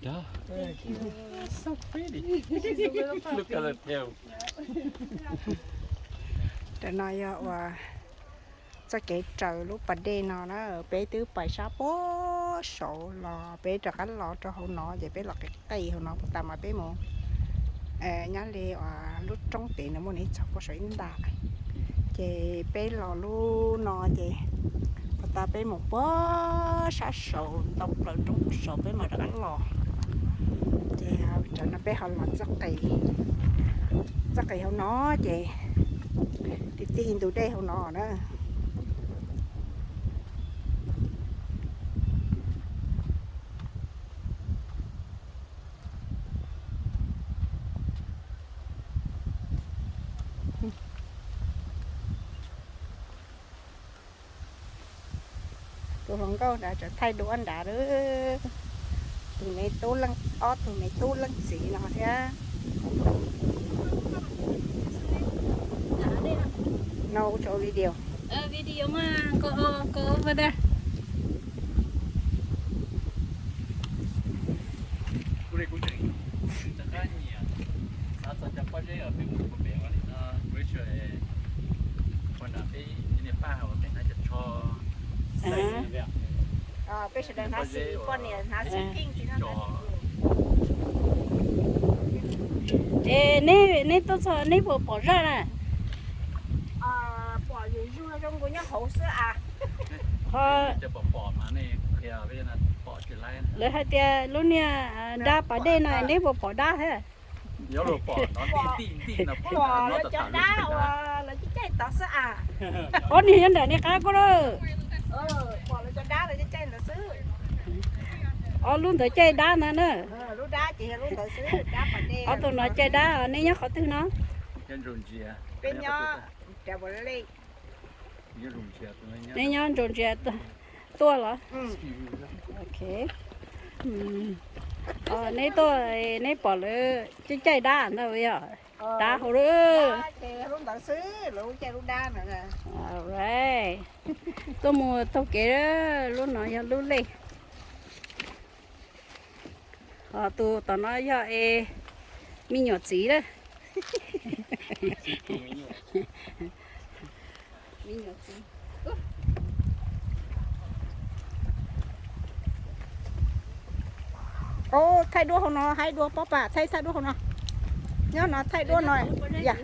Thank you. So pretty. Look at the tail. Cov no yog uas txoj kev raws lub pas dej no na, peb twb pais sab puag saud los peb rov qab los rau hauv no ces peb los qis qis hauv no puag ta mas peb mus nyob li uas lub roob pem no muaj nws txog puag saud ib nta. Ces peb los lub no ces puag ta peb mus puag sab saud ntau plaws roob puag saud peb mam rov qab los. Ces cov no peb ho los txoj qis, txoj qis hauv no ces tib txij ntug dej hauv no na. Tus hluas nkauj nrad tseem thaij duab nrad lawm. Tus me tub leej, ob tug me tub leej txiv no thiab. No cho video. Video mas ko ko va da. Kuv li kuv tseem rov qab nyiam xav txog cov pob zeb uas peb mus puag pem ua li no, peb sawv daws, ua nram peb niag paj uas peb hnav cov tsho, peb sawv daws hnav xim, poj niam hnav xim pink no. Es neb tuaj txog neb puas pom zaj na? Pom zem zuag zoo nkaus nyob hauv xwb as. Lawv hais tias lub niag dab pas dej no neb puas pom dab thiab? Pom lawv cov dab uas lawv caij caij tod xwb as. Ob niag nyob nram niag qab ko lawm. Pom lawv cov dab lawv caij caij ntawd xwb. Ob lub ntawd caij dab ntag na. Lub dab ces yog lub ntawd xwb, dab pas dej. Ob tug no caij dab, neb nyob qhov twg no? Peb nyob, neb nyob ntsuas ntsia tuaj los? Ok. Neb tuaj, neb pom lawv caij caij dab ntag yog? Dab hauv lawm. Tuaj mus taug kev, lub no yog lub lej. Ho tus tom no yog es me nyuam txiv lawm. Thaij duab hauv no, haib dua pob pam, thaij, thaij duab hauv no. Nyob no thaij duab no, yog.